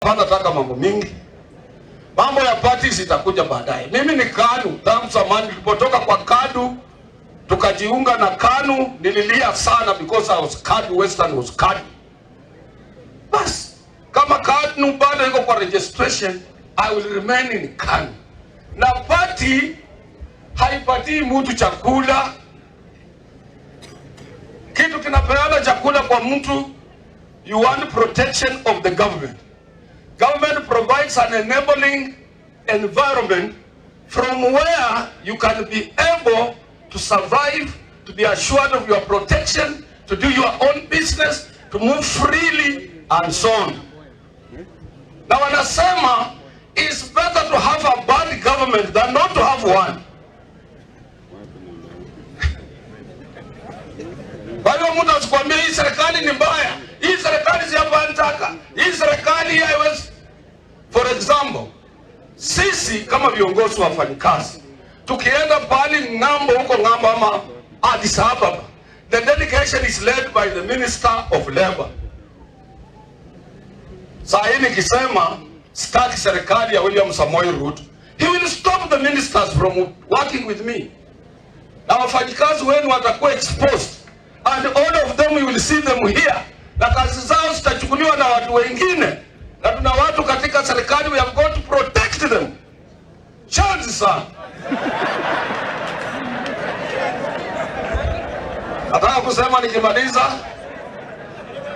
Hapana taka mambo mingi. Mambo ya parties itakuja baadaye. Mimi ni KANU tangu zamani, nilipotoka kwa KADU tukajiunga na KANU, nililia sana because I was KADU, Western was KADU. Bas, kama KANU bado iko kwa registration, I will remain in KANU. Na party haipatii mtu chakula. Kitu kinapeana chakula kwa mtu, you want protection of the government. Government provides an enabling environment from where you can be able to survive, to be assured of your protection, to do your own business, to move freely and so on. Na wanasema it's better to have a bad government than not to have one. Kwa hiyo mtu asikwambie hii serikali ni mbaya, hii serikali si hapa nataka, hii serikali haiwezi. For example, sisi kama viongozi wa wafanyikazi tukienda pali ng'ambo huko ng'ambo ama Addis Ababa, the delegation is led by the Minister of Labor. Saa hii nikisema sitaki serikali ya William Samoei Ruto, he will stop the ministers from working with me, na wafanyikazi wenu watakuwa exposed and all of them you will see them here, na kazi zao zitachukuliwa na watu wengine, na tuna watu katika serikali, we have got to protect them. Chanzi sana. Nataka kusema nikimaliza,